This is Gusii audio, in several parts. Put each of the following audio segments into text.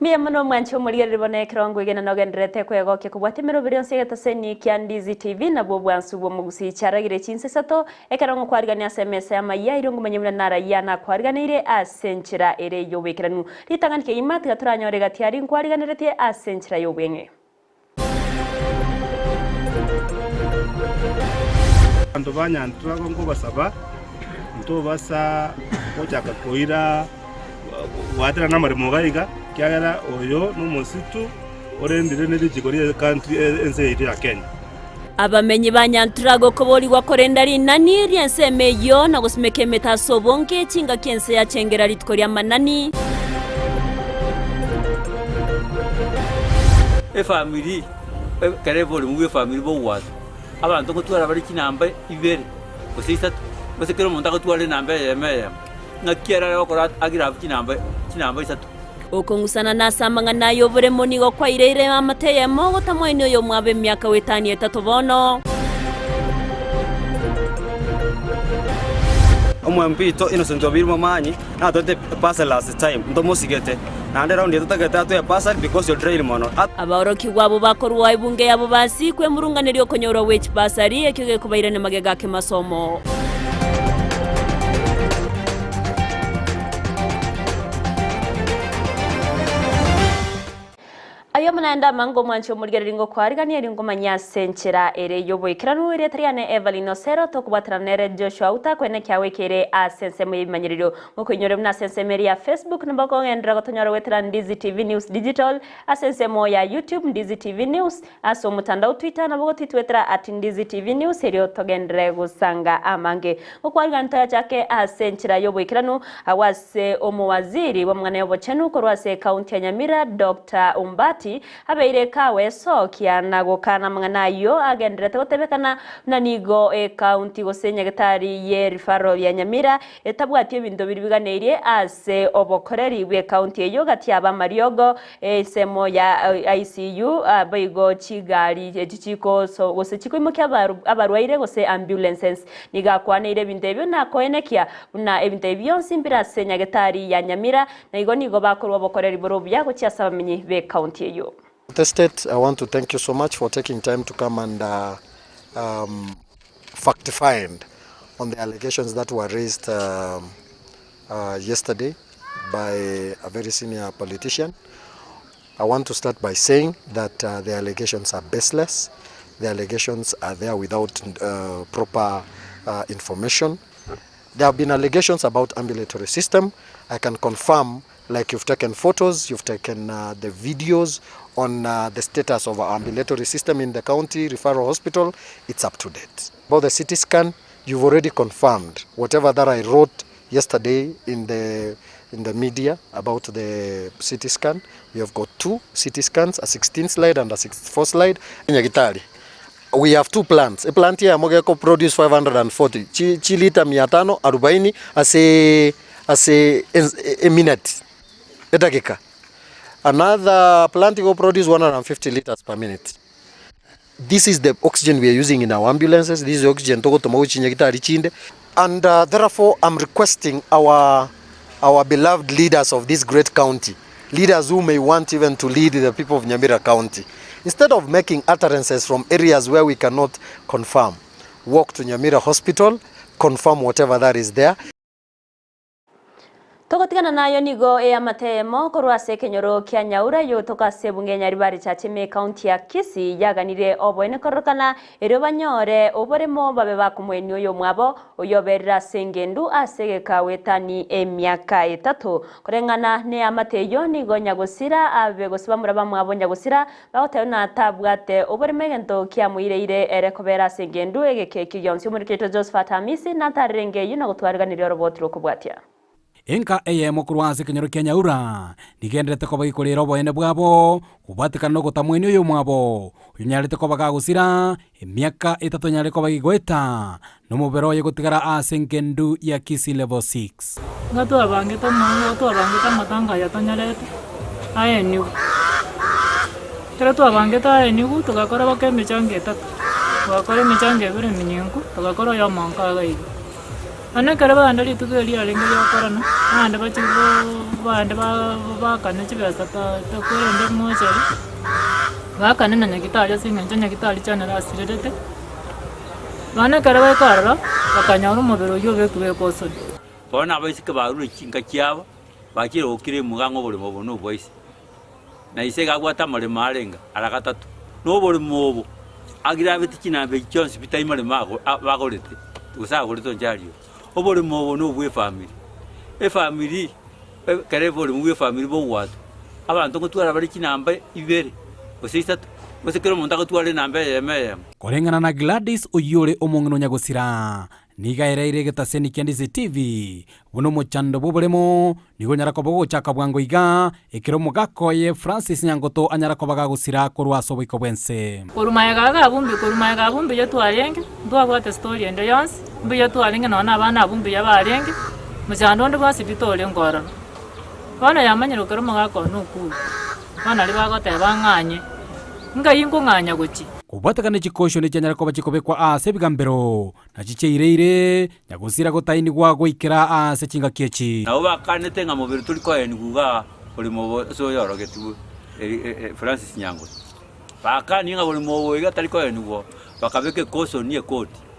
Mbuya mono omwanche omorigereri bono ekero ngwegena nogendererete kwegokia kobwatia emeroberi yonsi egetaseni kia Ndizi TV nabwo obwansu bw'omogusii chiaragire chinsa isato ekero ngokwarigania ase emesa y'amayia erio ngomanye buna narayia nakwariganeire ase enchera ere y'oboikeranu ritang'ani kegima tiga toranyore egati aria nkwariganeretie ase enchera y'obweng'e. Abanto ba Nyantrago nkobasaba, ntobasa gochaka koira goaterana amaremo iga iga, ekiagera oyo nomositu orendire ne richiko rie country ense yaito ya Kenya. Abamenyi ba Nyantrago koborigwa korenda rinani ri'ensemo eyio na gosimeka emete ase obonge chingaki ense yachengera rituko ri'amanani. Efamiri, ekero oborimo bw'efamiri bogwatwa, abanto ngotwara bare chinamba ibere gose isato, gose kera omonto agotwara enamba eyemo eyemo, ng'aki ere aragokora agire abwo chinamba chinamba isato. Okong'usana nase amang'ana ay'oboremo nigo kwaireire eamate eyemo gotamoenia oyomwabo emiaka goetania etato bono. Omwempito Innocent Obiru Momanyi natoete epasa last time ntomosigete naende round eye totagete atoe epasa because odrain mono. Abaorokigwa abwo bakorwa ebunge yabo basi kwemurunganeria okonyorwa gwe chibasari, ekio gekobairania magega kemasomo. Ayio naende amange omwanche omorigereria ngokwarigania erio ngomanye ase enchera ere y'oboikeranu erieta riane Evelyn Osero tokobwaterana nere Joshua Auta kwene kiago ekere ase ensemo y'ebimanyererio ngokoinyore buna ase ensemo ere ya Facebook nabo okogenderera gotonyora goetera Ndizi TV News Digital ase ensemo ya YouTube Ndizi TV News Ase omotandao Twitter nabo gotitwetera at Ndizi TV News erio togenderere gosanga amange. Gokwarigana toyachake ase enchera y'oboikeranu agwo ase omowaziri bw'amang'ana y'obochenu korwa ase ekaunti ya Nyamira Doctor Ombati abeire kagoesokia na gokana amang'ana ayio agendererete gotebekana buna nigo ekaunti gose nyagetari ye referral ya Nyamira etabwati ebinto biria biganeirie ase obokoreri bw'ekaunti eyio gati y'abamariogo Ensemo ya ICU boigo chigari echi chikoso gose chikoimokia abarwaire gose ambulances. Nigo akwaneire ebinto ebio na koenekia buna ebinto ebi bionsi mbire ase nyagetari ya Nyamira na igo nigo bakorwa obokoreri bore obuya gochia ase abamenyi b'ecounty eyio. The state I want to thank you so much for taking time to come and um, fact find on the allegations that were raised um, uh, yesterday by a very senior politician. I want to start by saying that uh, the allegations are baseless. The allegations are there without uh, proper uh, information. There have been allegations about ambulatory system. I can confirm, like you've taken photos, you've taken uh, the videos on uh, the status of our ambulatory system in the county referral hospital. It's up to date. About the CT scan, you've already confirmed whatever that I wrote yesterday in the in the media about the CT scan. We have got two CT scans, a 16 slide and a 64 slide. Nyagitari. We have two plants. A plant here mogeko produce 540 chi, chi lita mia tano arobaini ase ase a minute edakika. Another plant go produce 150 liters per minute. This is the oxygen we are using in our ambulances, this is the oxygen togotoma gochia chinyagitari chinde and uh, therefore I'm requesting our, our beloved leaders of this great county, leaders who may want even to lead the people of Nyamira County, instead of making utterances from areas where we cannot confirm, walk to Nyamira Hospital, confirm whatever that is there. Togotigana nayo nigo eamate eyemo korwa ase ekenyoro kia Nyaura yotoka ase ebunge ya Nyaribari Church ime ekaunti ya Kisii yaganire oboene kororokana erio banyore oboremo babe bakomoenia oyomwabo oyio oberire ase engendu ase egekawetani emiaka etato. Koreng'ana neamate eyio nigo Nyagosira abe gose bamura bamwabo Nyagosira bagoteba buna tabwate oboremo egento kiamoireire ere kobera ase engendu egeka ekio gionsi. Omoriki oito Josephat Hamisi natarerenge eyio na gotwariganiria oroboti rw'okobwatia. Enka eyemo korwa ase ekenyoro kia Nyaura nigenderete koba gekorera oboene bwabo, kobwatekana nogotamwenia oyomwabo, oyonyarete koba gagosira emiaka etato nyare koba gegoeta, nomobere oye gotigara ase engendu ya Kisii Level 6. Iga twabangete omong'ina twabangete amatanga aya tonyarete aenigwe. Ekero twabangete aenigwe togakora baka emechango etato, togakora emechango ebere emenyenku, togakora oyomo nka iga iga. Bono ekero bagenda rituko erio riarenge riokorana, abande bachia go abande ba baakane chibesa ta takorende mochari, baakane na nyagetari ase eng'encho nyagetari chianere asirerete, bono ekero baika ororo, bakanyora omobere oywo obekirwe ekosoni. Bono abaiseke barure chinka chiabo, bachire gokira emuga ng'a oboremo obo nobwa ise. Na ise iga abwate amaremo arenge ara gatato, na oboremo obo agire abete chinamba echi chionsi pi tai maremo ago bagorete, gose agorete onche aria. Oboremo obo nobwa efamiri, efamiri ekero oboremo bwa efamiri bogwatwa, abanto ngotwara bare chinamba ibere, gose isato, gose kera omonto agotwara enamba eyemo eyemo. Koreng'ana na Gladys oyio ore omong'ina o nyagosira, nigo aereire egetaseni kia DCTV buna omochando bw'oboremo nigo onyara koba ogochaka bwango iga, ekero omogaka oye Francis Nyangoto anyara koba gagosira korwa ase oboiko bw'ense. Korwa magega iga abwo mbuya, korwa magega abwo mbuya twarenge, ntwabwate story ende yonsi, mbuya twarenge nonya na abana abwo mbuya barenge, mochando onde bwensi pi torenge ororo. Bono yamanyire ekero omogaka one okure, bono naria bagoteba ng'anye, ngai nkong'anya gochia. Kobwatekana ne chikosho nechianyare koba chikobekwa ase ebigambero, na chicheireire, nyagosira gotainigwa goikera ase chingaki echi. Nabo bakanete ng'a mobere tori koenigwa igaa ore mobo ase oyorogetigwe Francis Nyang'oto. Bakanie ng'a bore mobo iga tari koenigwa oo, bakabeka ekosoni ekoti.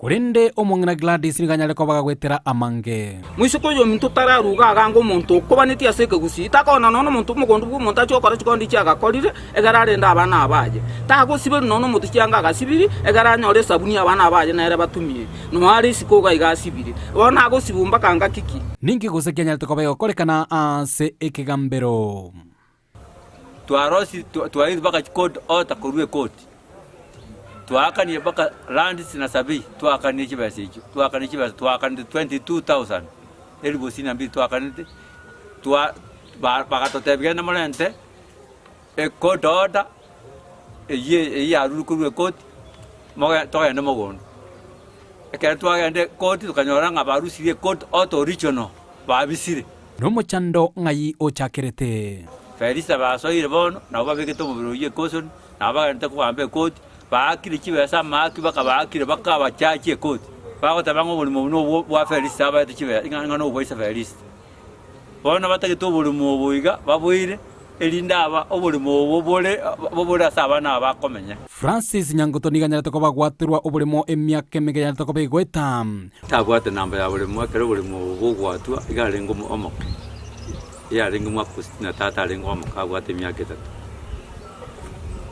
Korende omong'ina Gladys nigo anyare koba gagoetera amange. Moiseke oyo ominto tararuga agange omonto okobanetie ase ekegusii, takoona nonya nomonto omogondo bw'omonto achie gokora chikondi echi agakorire, egere arende abana abaye. Tagosiberia nonya nomonto chianga agasibiri, egere anyore esabuni y'abana abaye nere batumie. Noe are isiko iga iga asibire. Bono agosibwa mpaka ngaki ki? Ninki gose kianyarete koba egokorekana ase ekegambero? Twarosi twairwe mpaka chikoti ota korwa ekoti, twaakanire mpaka lands na survey twaakanire chibesa echio, twaakanire chibesa twaakanete 22,000 elifu sitini na mbili twaakanete, twa ba bagatotebia genda morente ecourt order eywo eywo yarurwe korwa ekoti, moge togende mogondo. Ekero twagenda ekoti tokanyora ng'a barusirie ecourt order original, babisire. Nomochando ng'ai ochakerete? Felista basoire bono, nabo babegete omobere oyio ekosoni, nabo bagenderete kogamba ekoti, baakire chibesa amaaki bakabaakire bakabachachi ekoti, bagoteba ng'a oborimo obo nobwo bwa Felista abaete chibesa ng'a ng'a nobwa ise Felista. Bono batagete oborimo obo iga baboire, erinde aba oborimo obo bore bobore ase abana aba bakomenya. Francis Nyangoto nigo anyarete koba agwaterwa oboremo emiaka emenge anyarete koba egoeta. Tabwate namba ya boremo ekero oboremo obo bogwatwa iga arenge omoke, iga arenge omwaka o sitini na tatu arenge omoke abwate emiaka etato.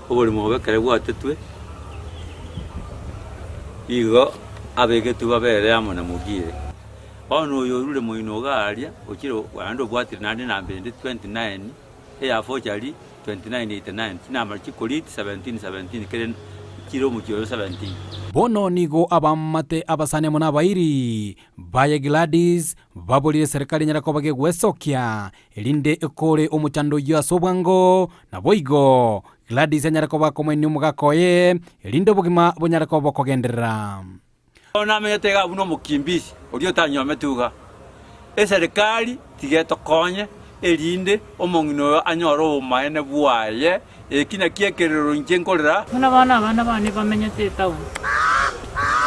Oboremo obo ekero bwatetwe, igo abegetwe babere amo na Mogire. Bono oyo orure moino iga aria, ochire naende obwatire naende enamba ende 29, eya forgery 2989, chinamba chikoriti 17 17 kere chire omochie oyo 17. Bono nigo abamate abasani amo nabairi baye Gladys baborire eserekari enyare koba gegwesokia, erinde ekore omochando oyio ase obwango, naboigo Gladys anyare koba akomoenia omogaka oye, erinde obogima bonyare koba bokogenderera. Bono namenyete iga buna omokimbisi oria otanyuometi iga. Eserekari tiga etokonye, erinde omong'ina oyo anyore obomaene bwaye. Eki nakio ekerero inche nkorera. Buna bono abana bane bamenyete etaoni,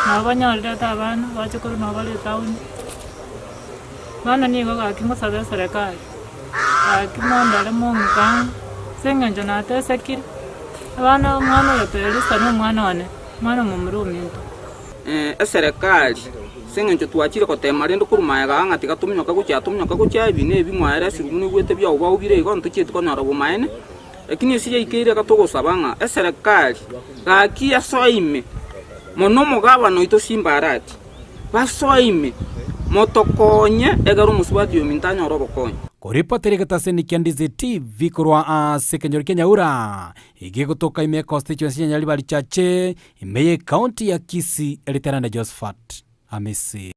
nabo banyorerete abana, bachokoro nabo bare etaoni. Bono nigo gaki ngosabe eserekari, gaki mondore mong'ike ang'e, ase eng'encho natesekire, abana omwana oyo Felista na omwana one. Omwana omomura ominto. Eserekari, ase eng'encho twachire gotema rende korwa magega aa ng'a tiga tominyoke gochia tominyoke gochia ebi na ebi mwaeresirwe buna oigwete biaubao bire igo ntochieti konyora obomaene. Lakini ase yaikeire iga togosaba ng'a eserekari gaki yasoe ime mono omogabana oito Simba Arati basoe ime motokonye egere omosubati ominto anyore obokonyi. Koripotera egetaseni kia Ndizi TV korwa ase ekenyoro kia Nyaura, Egegotoka ime constituency ya Nyaribari Chache, ime ye county ya Kisii, Riterane Josephat Amisi.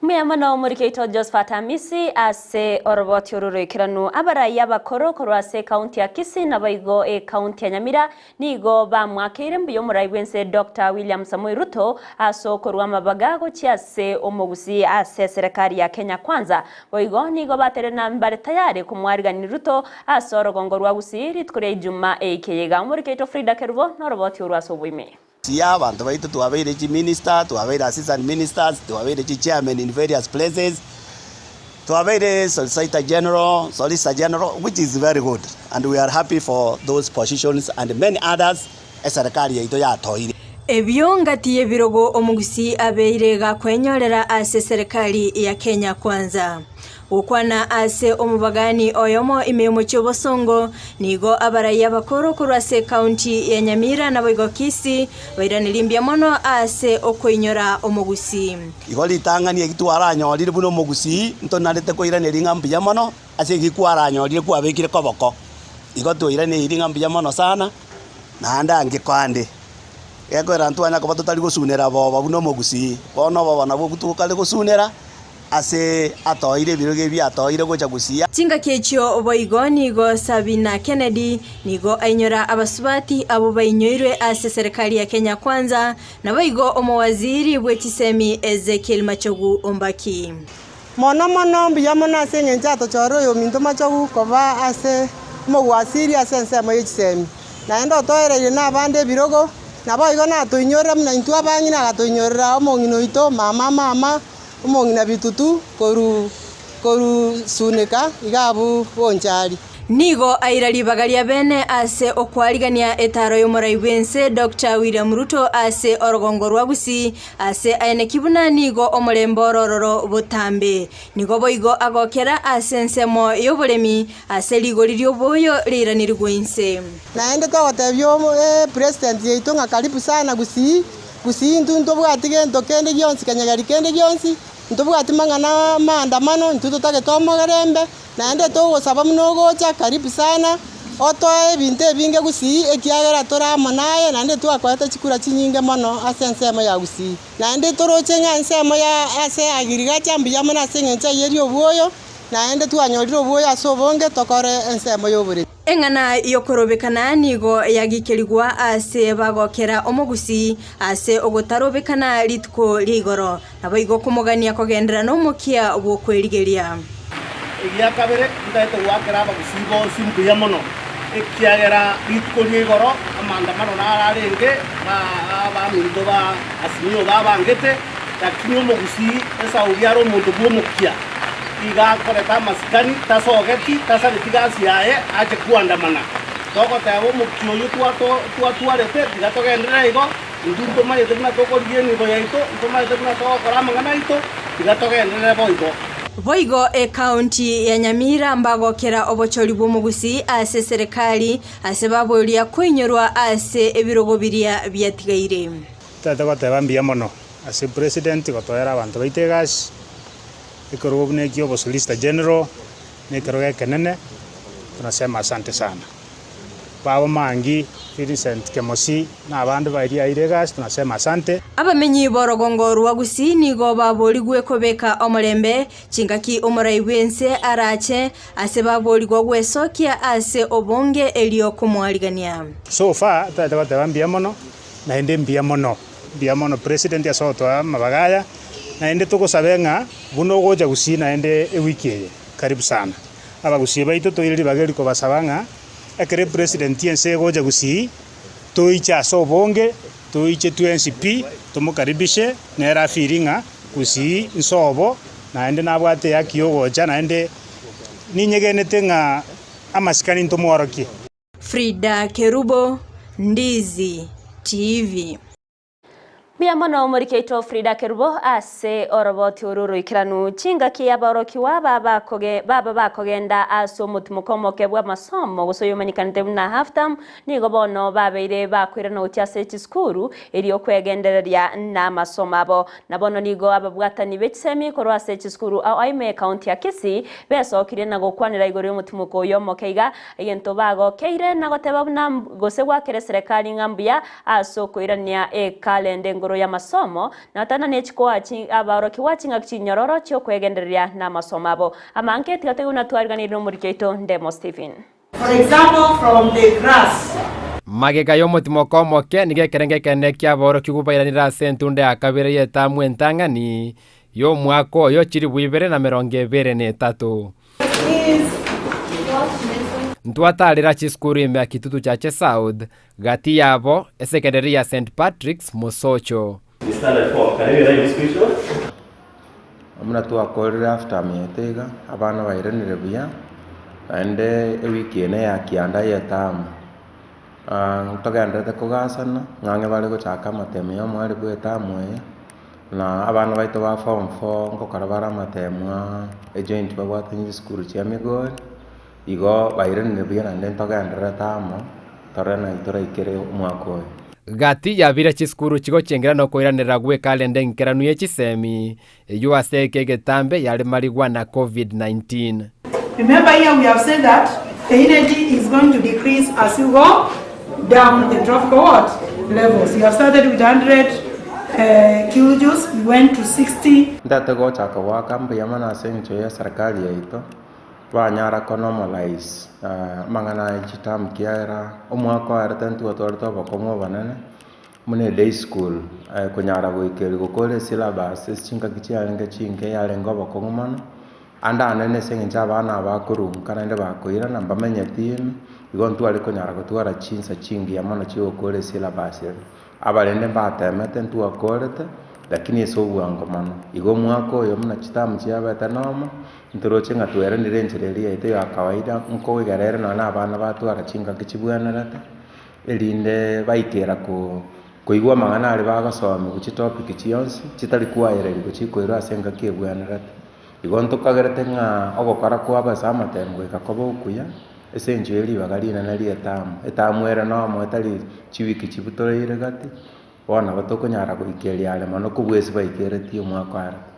Mbuya mono omoriki oito Josephat Amisi ase oroboti oru roikeranu. Abarai abakoro korwa ase ecounty ya Kisii naboigo ecounty ya Nyamira nigo bamwakeire mbuya omorai bwense Doctor William Samoei Ruto ase okorua amabaga gochia ase omogusii ase eserekari ya Kenya Kwanza. Boigo nigo baterire na mbare tayari komwarigani Ruto Ase orogongo rwa Gusii rituko ria Ijuma eike iga. Omoriki oito Frida Kerubo noroboti orwo ase oboime. Sia abanto baito twabeire chiminister, twabeire assistant ministers, twabeire chichairman in various places, twabeire solicitor general, solicitor general which is very good and we are happy for those positions and many others eserekari yaito yatoire. Ebio ngati y'ebirogo omogusii abeire gakwenyorera ase serikali ya Kenya Kwanza. Gokwana ase omobagani oyomo ime y'omochie obosongo, nigo abarai abakoro korwa ase ekaunti ya Nyamira naboigo Kisii bairanerie mbuya mono ase okoinyora omogusii. Igo ritang'ani eki twaranyorire buna omogusii, ntonarete koiraneria ng'a mbuya mono ase eki kwaranyorire kwabekire koboko. Igo twairaneiri ng'a mbuya mono sana, naende ange kande, gekoera ntwanya koba totari gosunera boba buna omogusii, bono oboba nabwo tokare gosunera. Ase atoeire ebirogo ebi atoeire gocha gosiia. Chingaki echio boigo nigo Sabina Kennedy nigo ainyora abasubati abwo bainyoirwe ase serikali ya Kenya Kwanza naboigo omowaziri bwe chisemi Ezekiel Machogu Ombaki. Mono mono mbuya mono ase engencho atochorire oyominto Machogu koba ase omogwasiri ase ensemo ye chisemi, naende otoereire nabande ebirogo, naboigo natoinyorera buna intwe abang'ina agatoinyorera omong'ina oito mama mama. Omong'ina bitutu korwa korwa Sunika iga abwo bonchari. Nigo aira ribaga ria bene ase okwarigania etaaro y'omorai bw'ense Doctor William Ruto ase orogongo rwa Gusii ase aeneki buna nigo omorembe ore ororo botambe. Nigo boigo agokera ase ensemo y'oboremi ase rigori ri'oboyo riiranirigwe inse. Naende togotebia president yaito ng'a karibu sana Gusii Gusii intwe ntobwati gento kende gionsi, kenyegeri kende gionsi, ntobwati mang'ana maandamano, intwe totagete omogerembe, naende togosaba buna ogocha karibu sana, otoe ebinto ebinge Gusii ekiagera tore amo naye naende twakoete chikura chinyinge mono ase ensemo ya Gusii. Naende toroche ng'a ensemo ya ase agriculture mbuya mono ase eng'encho eyio eria obwoyo, naende twanyorire obwoyo ase obonge tokore ensemo ya oboremi. Eng'ana y'okorobekana nigo yagikerigwa ase bagokera omogusii ase ogotarobekana rituko ria igoro, naboigo komogania kogenderera nomokia bw'okwerigeria. Egia kabere, ntagete goakera abagusii bonsi mbuya mono, ekiagera rituko ria igoro amaandamano naro arenge, abaminto ba Azimio babangete, lakini omogusii esauri are omonto bw'omokia. Iga akorete amasikani, tasogeti, tasareti gasi yaye, ache koandamana. Togoteba omokia oyio twatwarete, tiga togenderere igo, intwe ntomanyete buna tokorigia enibo yaito, ntomanyete buna togokora amang'ana aito, tiga togenderere boigo. Boigo ekaunti ya Nyamira mbagokera obochori bw'omogusii ase eserekari ase baboria koinyorwa ase ebirogo biria biatigaire. Totagete goteba mbuya mono ase President gotoera abanto baito egasi. Ekerogo buna ekio obosolicitor general na ekerogo ekenene, tunasema asante sana. Baba Mangi, Vincent Kemosi na abande baria aire egasi tunasema asante. Abamenyi b'orogongo rwa Gusii nigo baborigwe kobeka omorembe chingaki omorai bw'ense arache ase baborigwa gwesokia ase obonge erio komoarigania. So far totagete goteba mbuya mono naende mbuya mono. Mbuya mono President ase ogotoa amabaga aya, naende togosabe ng'a buna ogocha Gusii naende ewiki eye, karibu sana. Abagusii baito toire ribaga eri kobasaba ng'a ekero epresident y'ense egocha Gusii, toiche ase obonge, toiche twensi pi, tomokaribishe, nere afeeli ng'a Gusii nsobo, naende nabwate ehaki yogocha naende ninyegenete ng'a amasikani ntomworokie. Frida Kerubo, Ndizi TV. Mbuya mono omoriki oito Frida Kerubo ase oroboti oru oroikeranu. Chingaki aborokigwa baba bakogenda ase omotimoko omoke bw'amasomo gose oyomanyekanete buna half term nigo bono babeire bakoirana gochia ase chisukuru erio kwegendereria namasomo abo. Na bono nigo ababwatani be chisemi korwa ase chisukuru ao ime ekaunti ya Kisii besokirie na gokwanera igoro y'omotimoko oyo omoke iga Egento bagokeire na goteba buna gose gwakera eserekari ng'a mbuya ase okoirania ekalenda engoro y'amasomo, na tana nechikoa abaorokigwa ching'aki chinyororo chi'okwegendereria namasomo abo. Amange tiga toigwe buna twariganirie nomoriki oito Ndemo Stephen. For example, from the grass. Magega y'omotimoko omoke nigo ekerengo ekenene ki'aborokigwa bairanire ase entunda ya kabere y'etamu entang'ani y'omwaka oyo chilifu ibere na merongo ebere na etato. Ntwatarera chisukuru ime ya Kitutu Chache South, gati yabo esekenderi ya St Patrick's Mosocho. Buna twakorire half term yaito iga, abana bairanire buya, naende ewiki eye neya kianda ya etamu. Ntogendererete kogasana, ng'ang'e bare gochaka amatemo ya omwari bwa etamu eye, na abana baito ba form four ngokora bare amatemo aa ejoint babwate chisukuru chia Migori, igo bairanire buya naende ntogendererete amo, torore naki toraikere omwaka oyo. Gati yabire chisukuru chigochengera nokoiranerera gw'ekalenda enkeranu ye chisemi, eyio ase eke egetambe yare marigwa na Covid-19. Remember here we have said that the energy is going to decrease as you go down the trophical what? Levels. You have started with 100 uh, kilojoules, we went to 60. Ntete gochaka goaka mbuya mono ase engencho y'eserekari yaito, banyara ko normalize amang'ana aya chiterm kiagera omwaka oerete ntwo twarete obokong'u obonene, Buna eday school, konyara goikeria gokora esyllabus ase chingaki chiarenge chinke yarenge obokong'u mono, ande anene ase eng'encho abana aba bakorunka naende bakoirana mbamenyeti ime, igo ntware konyara gotwara chinsa chingiya mono chiogokora esyllabus eria. Abarende mbatemete ntwakorete, lakini ase obwango mono. Igo omwaka oyo buna chiterm chiabete nomo, ntoroche ng'a tweranire enchera eria yaito ya kawaida, nkoigera ere nonya na abana batwara chingaki chibwenerete. Erinde baikera koigwa amang'ana aria bagosomigwa chitopic chionsi chitari koayererigwa chikoirwa ase engaki ebwenerete. Igo ntokagerete ng'a ogokora kwabo ase amatemo goika kobe okuya, ase enchera ye ribaga rinene ri'etamu. Etamu ere nomo etari chiwiki chibutoreire gati, bono nabo tokonyara goikeria are mono kobua ase baikeretie omwaka oerete.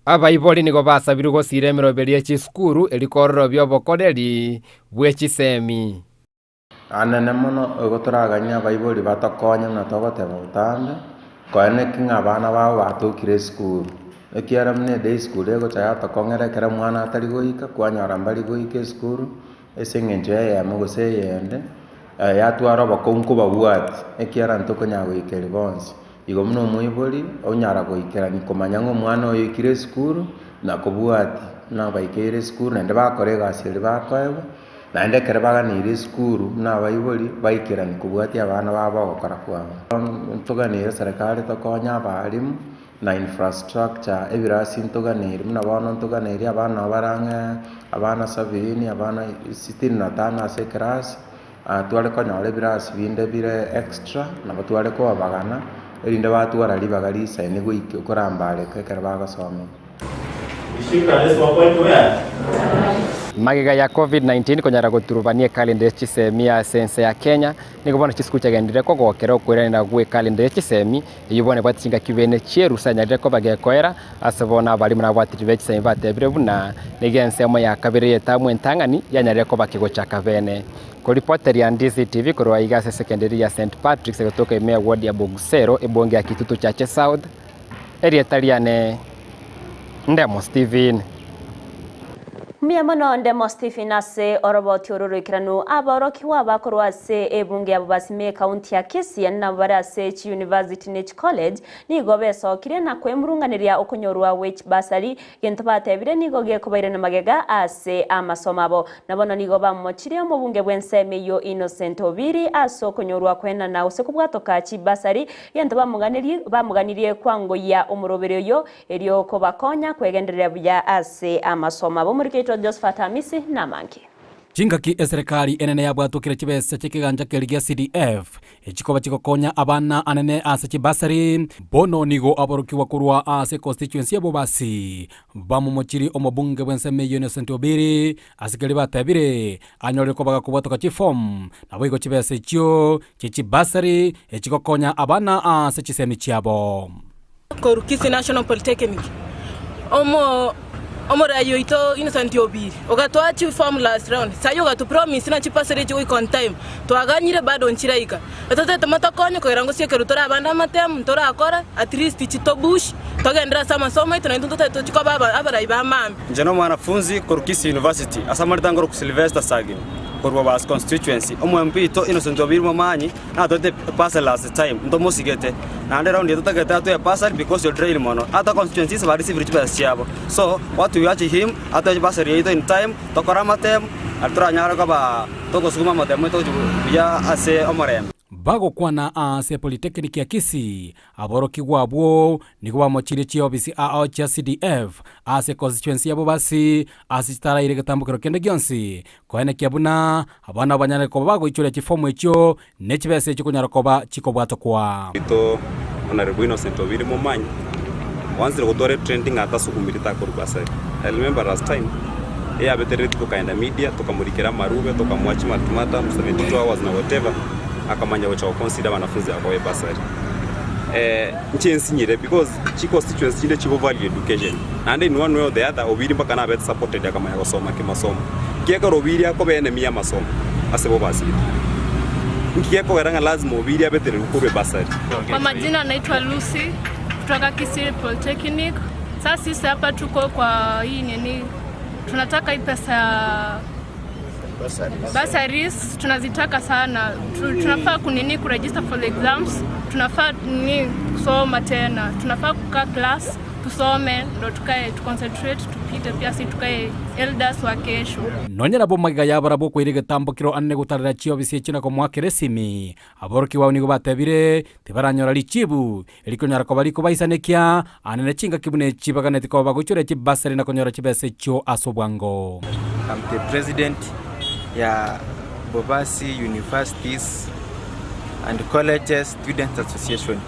Abaibori nigo basabirwe gosiira emeroberi ye chisukuru erio kororobia obokoreri bwe chisemi. Anene mono igo toraganie abaibori batokonye buna togoteba botambe, koene ki ng'a abana babo batokire esukuru. Ekiagera buna eday school egocha yatokong'era ekero omwana atari goika, kwanyora mbari goika esukuru, ase eng'encho eyemo gose eyende, yatwara obokong'u kobabwati, ekiagera ntokonyara goikeria bonsi. Igo buna omoibori, onyara goikerania komanya ng'a omwana oyo oikire esukuru, nakobwati buna baikeire esukuru naende bakora egasi eria bakoegwa. Naende ekero baganeire esukuru buna abaibori, baikeranie kobwatia abana babo ogokora kwabo. Ntoganeire eserekari tokonye abalimu na infrastructure, ebirasi ntoganeire buna bono ntoganeire abana nabo bare ang'e abana sabini, abana sitini na tano ase eclass, tware konyora ebirasi binde bire extra, nabo tware kobabagana, erinde batwara ribaga risaine goika korambareka ekero bagosoma. Magega ya Covid-19 konyara goturubania ekalenda ye chisemi ase ense ya Kenya, nigo bono chisukuru chiagenderire kogokera okoiranera gw'ekalenda ye chisemi, eyio bono ebwate chingaki bene chi'erusa yanyarire koba gekoera ase bono abarimu na ababwatiri be chisemi batebire buna nigo ensemo ya kabere y'etamu entang'ani yanyarire koba kegochaka bene. Koripoteria DCTV korwa iga ase esekenderi ya St Patrick's egotoka ime ya ward ya Bogusero ebunge ya Kitutu Chache South, Erieta riane Ndemo Stephen. Mbuya mono Ndemo Stephen ase oroboti oro roikeranu. Aborokigwa bakorwa ase ebunge yabo basime ekaunti ya Kisii nabo bare ase chiyunivasiti ne chicollege nigo besokire na kwemurunganeria okonyorwa gwe chibasari gento batebire nigo gekobairana magega ase amasomo abo. Na bono nigo bamomochirie omobunge bw'ensemo eyio Innocent Obiri ase okonyorwa kwenana gose kobwatoka chibasari Gento bamoganirie kwangoyia omoroberi oyio, erio kobakonya kwegendereria buya ase amasomo abo. Omoriki oito Josephat Hamisi namange. Chingaki eserekari enene yabwatokire chibesa chi'ekegancha keria gia CDF, echikoba chigokonya abana anene ase chibasari. Bono nigo aborokigwa korwa ase econstituency ya Bobasi bamomochirie omobunge bw'ensemo eyio Innocent Obiri ase keria batebire anyorire kobaga kobwatoka chiform naboigo chibesa echio chie chibasari echigokonya abana ase chisemi chiabo. Korwa Kisii National Polytechnic, omo omorai oito Innocent Obiri ogatoa chiform last round, sayi ogatu promise ng'a chibasari echi goika on time, twaganyire bado nchiraika. Etotete motokonye kogera ngosiekerwe tore abande amatemu ntorakora at least chitobush togenderere ase amasomo aito naintwe ntotagete tochie koba aba abarai ba mambia. Inche nomwanafunzi korwa Kisii University ase amarita nkorokwa Sylvester Sagini korwa Obaasi Constituency. Omo MP oito Innocent Obiri Momanyi natoete bursary last time ntomosigete naende round eye totagete atoe bursary because odrain mono. Ata constituencies ba received chibesa chiabo so what we urge him atoe bursary yaito in time tokore amatemu. Aria toranyare koba togosuguma amatemo aito gochia buya ase omorembe. Bagokwana ase Polytechnic ya Kisii, aborokigwa abwo nigo bamochirie chiofisi ao chia CDF ase constituency ya Bobasi ase chitaraire egetambokero kende gionsi koenekia buna abana banyare koba bagoichoria chifomu echio ne chibesa echio konyara koba chikobwatokwa. Oito Honourable Innocent Obiri Momanyi oanzire gotwara etrending atasukumiri takorwa bursary. I remember last time eyabetereretie tokaenda media tokamorikera amarube tokamoa chimatumata 72 hours na whatever akamanya gocha goconsider abanafunzi aba koba ebursary. Inche nsinyire because chiconstituency chinde chigo value education naende in one way or the other Obiri mpaka nabete supported akamanya gosoma kimasomo. Ekiagera Obiri akoba enemy y'amasomo ase bobasete. Inki gekogera ng'a lazima Obiri abetererwe korwa ebasari? Kwa majina naitwa Lucy kutoka Kisii Polytechnic. Sasa sisi hapa tuko kwa hii nini, tunataka hii pesa ya bursaries tunazitaka sana. Tunafaa kunini kuregister for the exams, tunafaa nini kusoma tena, tunafaa kukaa class tusome ndo tukae tuconcentrate tupite, pia si tukae elders wa kesho. Nonya nabo magega y'abarabwo okoira egetambokero anene gotarera chiofisi echio na komoakera esimi, aborokigwa abwo nigo batebire tibaranyora richibu erikonyara koba rikobaisanekia anene chingaki buna echi baganeti koba bagoichoria chibasari na konyora chibesa echio ase obwango. I'm the president ya Bobasi Universities and Colleges Students Association.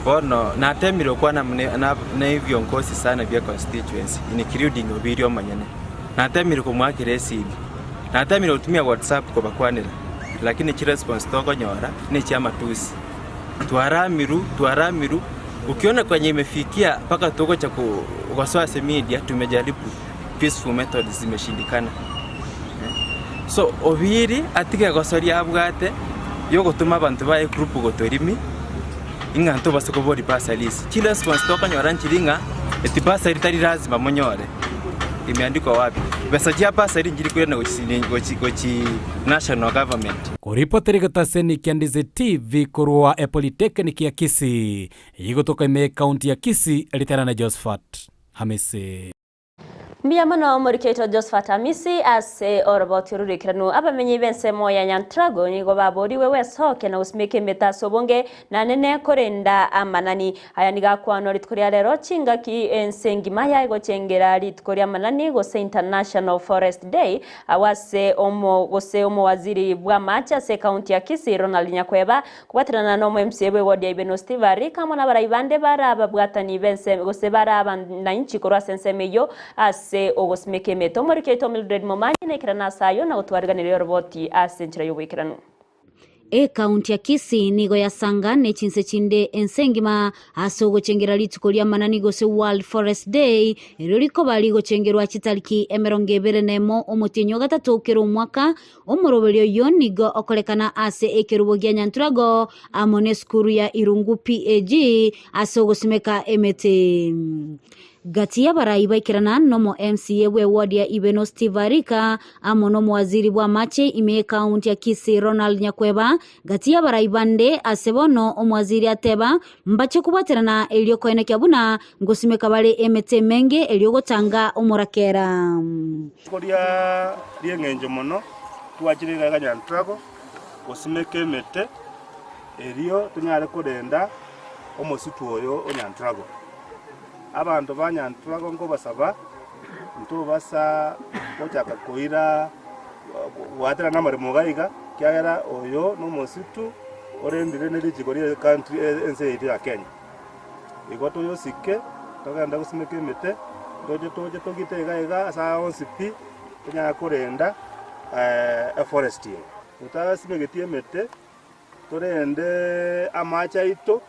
Bono natemire gokwana na ebiongozi sana bia constituency including Obiri omonyene. Natemire komoakera esimi, natemire gotumia WhatsApp kobakwanera lakini chiresponse tokonyora nechiamatusi. Twaramiru, twaramiru, ukiona kwenye imefikia mpaka togocha gosoa ase media tumejaribu peaceful methods zimeshindikana. So Obiri atige gosoria abwate yogotoma abanto baye group gotorimi ing'a ntobase koboria bursaries. Chiresponse tokonyora nchiri ng'a eti bursary tari lazima monyore. Imeandikwa wapi? Besa chia bursary nchiri koirana gochi gochi gochi national government. Koripotera egetaseni kia Ndizi TV korwa Epolytechnic ya Kisii, eyegotoka ime y'Ecounty ya Kisii, ritera na Josephat Hamisi. Mbuya mono omoriki oito Josephat Amisi ase oroboti orurikeranu. Abamenyi b'ensemo ya Nyantrago nigo baborigwe gwesokia na gosimeka emete ase obonge na nene korenda amanani. Aya nigo akwanwa rituko ria rero chingaki ense engima yaegochengera rituko ri'amanani gose International Forest Day agwo ase omo gose omowaziri bw'amache ase ekaunti ya Kisii Ronald Nyakweba Kobwaterana nomo MCA bw'ewodi ya Ibeno Steve Arika amo nabarai bande bare ababwatani b'ensemo gose bare abanainchi korwa ase ensemo eyio ase ogosimeka emete. Omoriki oito Mildred Momanyi naikerane ase ayio na gotwariganeria oroboti ase enchera y'oboikeranu. Ekaunti ya Kisii nigo yasanga ne chinse chinde ense engima ase ogochengera rituko ri'amanani gose World Forest Day erio rikoba rigochengerwa chitariki 21 omotienyi o gatato kera omwaka Omoroberio oyio nigo okorekana ase ekerubo gia Nyanturago amo nesukuru ya Irungu PAG ase ogosimeka emete. Gati y'abarai baikerana nomo MCA bw'eward ya Ibeno Steve Arika amo nomowaziri bw'amache ime y'ekaunti ya Kisii Ronald Nyakweba gati y'abarai bande ase bono omowaziri ateba mbache kobwaterana erio koenekia buna ngosimeka bare emete emenge erio gotanga omorakera. Rituko ri'engencho mono twachire iga iga Nyantrago gosimeka emete erio tonyare korenda omositu oyo o Nyantrago. Abanto ba Nyantrago nkobasaba ntobasa gochaka koira goaterana amaremo iga iga ekiagera oyo nomositu orendire ne richiko rie country ense yaito ya Kenya. Igo toyosike, togende gosimeka emete, ntoche toche togite iga iga ase aya onsi pi, tonyare korenda eforest eye. Totagasimegeti emete, torende amache aito,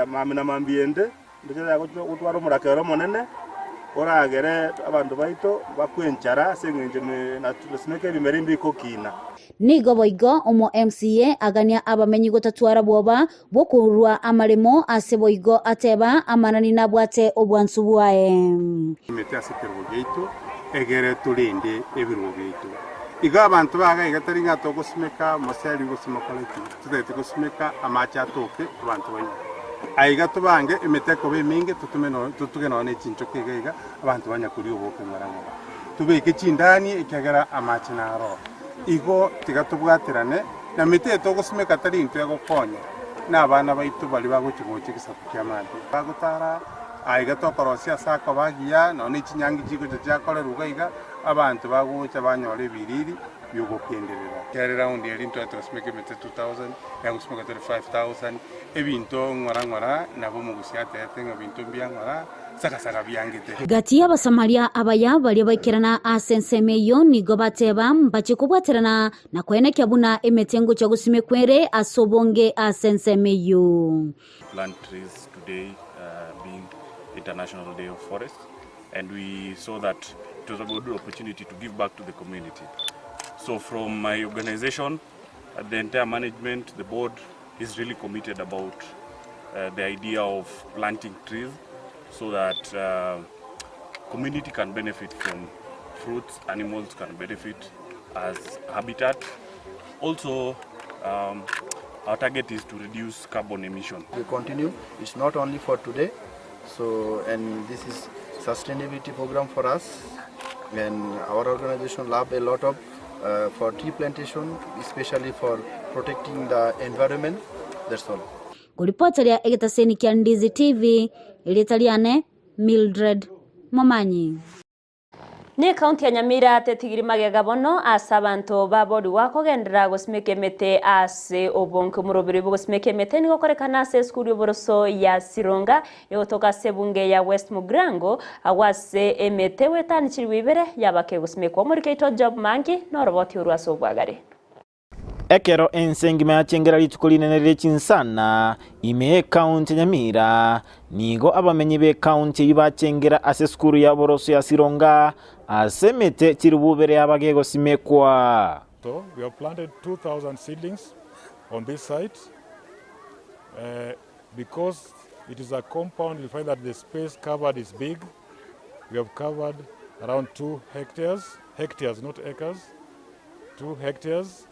mambia na mambia ende, ntoche tonyare gotwara omorakera omonene, oragere abanto baito bakwe enchara ase eng'encho nasimeka ebimeri mbikokina. Nigo boigo omo MCA agania abamenyi gotatwara bwoba bw'okorua amaremo ase boigo ateba amanani nabwate obwansu bwaye. Emete ase ekerogo giaito, egere torende ebirogo biaito. Igo abanto baga iga tari ng'a togosimeka omoseri gose mokore ki, totagete gosimeka amache atoke abanto banywe. Aiga tobange emete ekoba emenge totome nonya totuge nonya ne chinchoka iga iga abanto banya koria oboke ng'ora ng'ora. Tobeke chindani ekiagera amache naro. Igo tiga tobwaterane, na emete eye togosimeka tari intwe egokonya, na abana baito baria bagochia gocha egesaku kia mambia. Bagotara aiga tokorosia ase akoba agiya, nonya ne chinyangi chigocha chiakorerwa iga iga, abanto bagocha banyora ebiriri biogokenderera. Kera eraundi eria ntware togasimeka emete 2000, yagosimeka tore 5000, ebinto ng'ora ng'ora nabo omogusia atebete ng'a ebinto mbuya ng'ora. sagasaga biangete. Gati y'Abasamaria abaya baria baikerana ase ensemo eyio nigo bateba mbache kobwaterana na koenekia buna emete ngochia gosimekwa ere ase obonge ase ensemo eyio. Plant trees today being International Day of Forests and we saw that it was a good opportunity to give back to the community. So from my organization, the entire management, the board is really committed about uh, the idea of planting trees so that uh, community can benefit from fruits, animals can benefit as habitat. Also, um, our target is to reduce carbon emission. We continue. It's not only for today. So, and this is sustainability program for us. And our organization love a lot of uh, for tree plantation, especially for protecting the environment. That's all. Koripoteria egetaseni kia Ndizi TV, erieta riane Mildred Momanyi. Ne ekaunti ya Nyamira tetigiri magega bono ase abanto baborigwa kogenderera gosimeka emete ase obonge. Omoroberi bw'ogosimeka emete nigo okorekana ase esukuru y'oboroso ya Sironga egotoka ase ebunge ya West Mugirango agwo ase emete gwetanichirwe ibere yaba kegosimekwa. Omoriki oito Job Mangi noroboti orwo ase obwagare. Ekero ense engima yachengera rituko rinene rie chinsana ime y'ekaunti ya Nyamira, nigo abamenyi b'ekaunti eyio bachengera ase esukuru ya oboroso ya Sironga ase emete chirububere yaba gegosimekwa. So we have planted 2,000 seedlings on this site. Uh, because it is a compound, you find that the space covered is big. We have covered around 2 hectares, hectares, not acres, 2 hectares.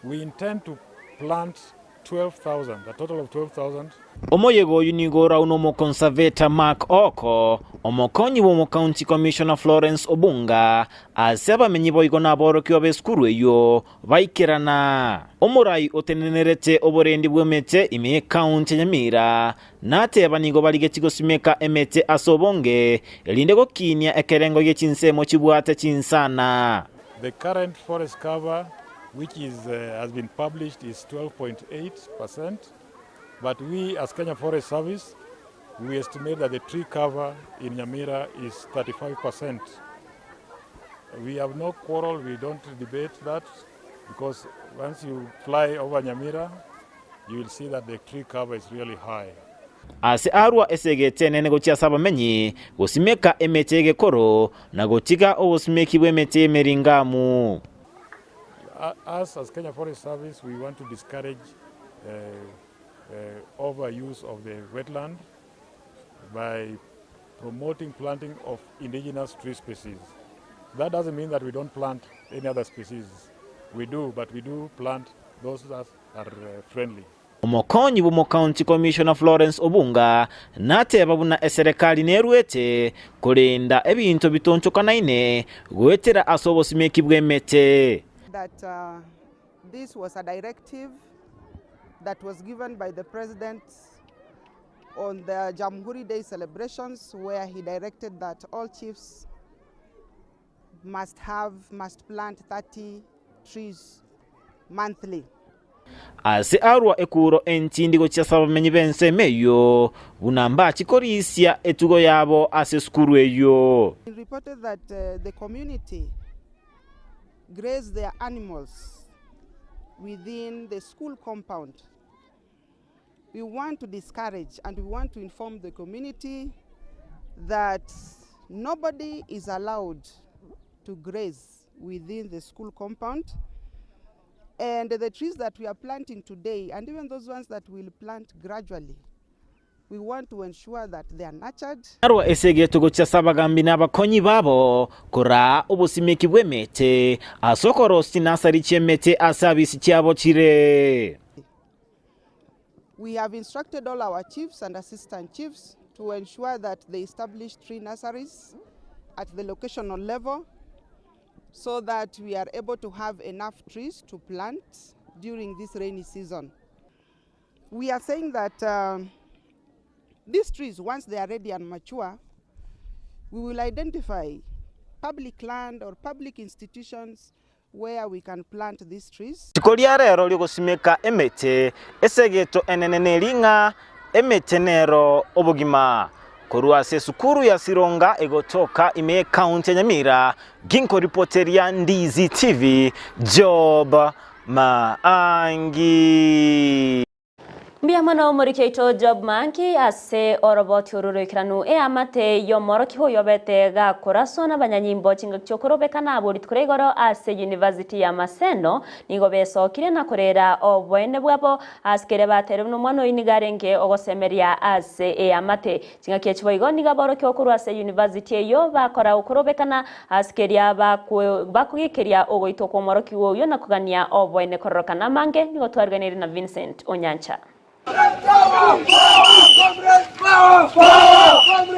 We intend to plant 12,000, a total of 12,000. Omoyega oyio nigo oraunwe omoconservator Mark Ooko, omokonyi bw'omocounty commissioner Florence Obunga, ase abamenyi boigo na aborokigwa b'esukuru eyio baikerana. Omorai otenenerete oborendi bw'emete ime y'ecounty ya Nyamira nateba nigo barigetie gosimeka emete ase obonge erinde gokinia ekerengo gie chinsemo chibwate chinsana. The current forest cover which is, uh, has been published is 12.8 percent, but we as Kenya Forest Service, we estimate that the tree cover in Nyamira is 35 percent. We have no quarrel, we don't debate that, because once you fly over Nyamira, you will see that the tree cover is really high. Ase arua esegete enene gochia ase abamenyi, gosimeka emete y'egekoro, na gotiga obosimeki bw'emete y'emeringamu. Us as Kenya Forest Service, we want to discourage uh, uh, overuse of the wetland by promoting planting of indigenous tree species. That doesn't mean that we don't plant any other species. We do, but we do plant those that are uh, friendly. Omokonyi bw'omocounty commissioner Florence Obunga nateba buna eserekari nerwete korenda ebinto bitonchokanaine goetera ase obosimeki bw'emete. That uh, this was a directive that was given by the president on the Jamhuri Day celebrations where he directed that all chiefs must have must plant 30 trees monthly. Ase arua ekuro entindi gochia ase abamenyi b'ensemo eyio, buna mbachi korisia etugo yabo ase esukuru eyio. He reported that uh, the community graze their animals within the school compound. We want to discourage and we want to inform the community that nobody is allowed to graze within the school compound. And the trees that we are planting today, and even those ones that we'll plant gradually, we want to ensure that they are nurtured. Narua esegeto gochia ase abagambi na abakonyi babo koraa obosimeki bw'emete ase okorosia chinasari chi'emete ase abisi chiabo chire. We have instructed all our chiefs and assistant chiefs to ensure that they establish tree nurseries at the locational level so that we are able to have enough trees to plant during this rainy season. We are saying that these trees, once they are ready and mature, we will identify public land or public institutions where we can plant these trees. Rituko ria rero riogosimeka emete, esegeto enene neri ng'a emete nero obogima. Korwa ase esukuru ya Sironga egotoka ime y'ecounty ya Nyamira, ginkoripoteria Ndizi TV, Job Maangi. Mbuya mono omoriki oito Job Maangi ase oroboti oru roikeranu eamate y'omorokigwa oyio obete gakoraswa nabanyanyimbo chingaki chi'okorobekana abwo rituko ria igoro ase University ya Maseno nigo besokire na korera oboene bwabo ase keria baterire buna omwana oyio nigo arenge ogosemeria ase eamate. Chingaki echi boigo nigo aborokigwa korwa ase University eyio bakora okorobekana ase keria bakogekeria ogoitwa kw'omorokigwa oyio na kogania oboene kororokana amange nigo twariganirie na Vincent Onyancha.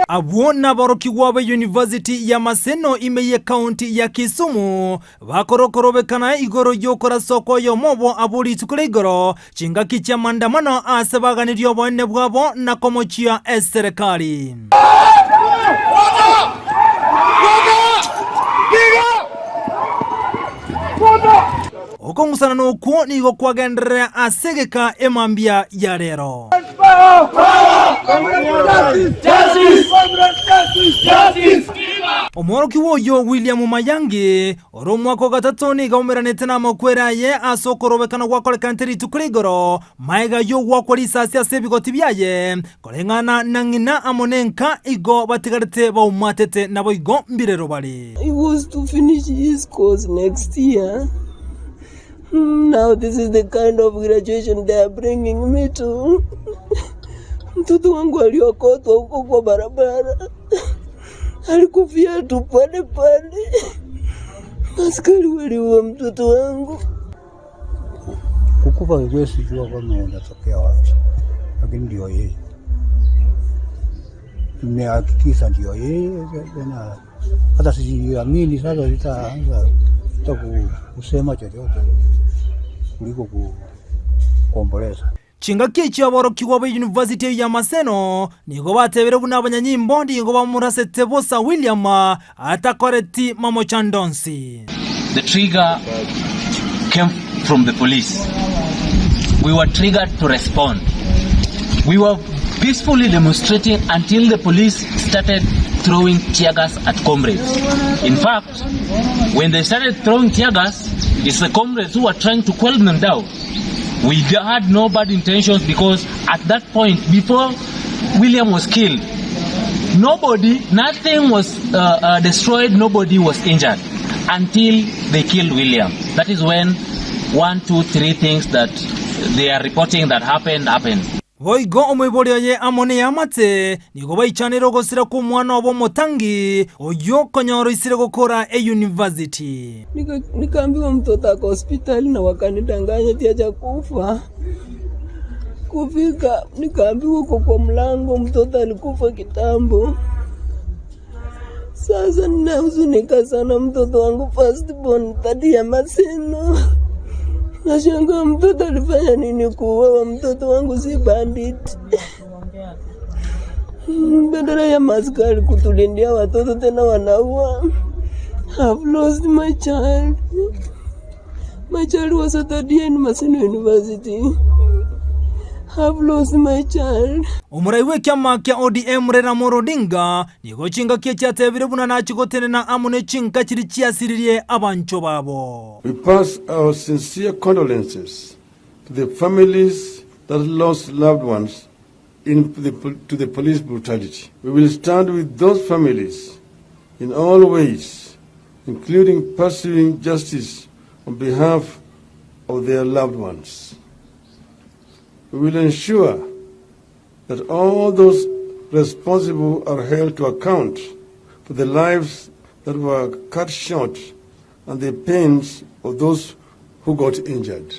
Abwo naborokigwa be University ya Maseno ime y'Ecounty ya Kisumu bakorokorobekana igoro y'okoraswa kw'oyomo obo abwo rituko ria igoro chingaki chi'amandamano aase baganirie oboene bwabo na komochia eserekari. Okong'usanana okwo nigo kwagenderera ase egeka emambia ya rero. Omworokigwa oyio William Mayangi, ore omwaka o gatato nigo aumeranete namakweri aye ase okorobekana gwakorekanete rituko ria igoro, magega y'ogoakwa risasi ase ebigoti biaye, koreng'ana na ng'ina amo nenka igo batigarete baumatete naboigo mbirero bare. He was to finish his course next year. Now this is the kind of graduation they are bringing me to. Mtoto wangu aliokotwa huko kwa barabara, alikufia tu pale pale. Askari waliua mtoto wangu. Kukufa huwezi jua kama unatokea wapi, lakini ndio yeye. Nimehakikisha ndio yeye tena, hata sijiamini sasa, sitaanza hata kusema chochote kuliko kuomboleza. Chingaki echio aborokigwa be University eyio ya Maseno nigo batebire buna abanyanyimbo nigo bamorasete bosa William atakoreti mamochando onsi. The trigger came from the police. We were triggered to respond. We were peacefully demonstrating until the police started throwing tear gas at comrades. In fact, when they started throwing tear gas, it's the comrades who were trying to quell them down. We had no bad intentions because at that point, before William was killed, nobody, nothing was destroyed, nobody was injured until they killed William. That is when 1, 2, 3 things that they are reporting that happened, happened. Boigo omoibori oye amo neamate nigo baichanire ogosira kw'omwana obo omotangi, oyio okonyora oisire gokora eyunivasiti. Nikaambiwa mtoto ako hospitali na wakanidanganya ati hajakufa. Kufika nikaambiwa uko kwa mlango, mtoto alikufa kitambo. Sasa ninahuzunika sana, mtoto wangu first born third year Maseno. Nashangaa mtoto alifanya nini kuuawa? Mtoto wangu si bandit. Badala ya maskari kutulindia watoto tena wanaua. I've lost my child. My child was at third year in Maseno University. I've lost my child. Omorai bw'ekiama kia ODM Raila Amolo Odinga nigo chingaki echi atebire buna nachie gotenena amo ne chinka chiria chiasiririe abanchwa babo. We pass our sincere condolences to the families that lost loved ones to the police brutality. We will stand with those families in all ways, including pursuing justice on behalf of their loved ones. We will ensure that all those responsible are held to account for the lives that were cut short and the pains of those who got injured.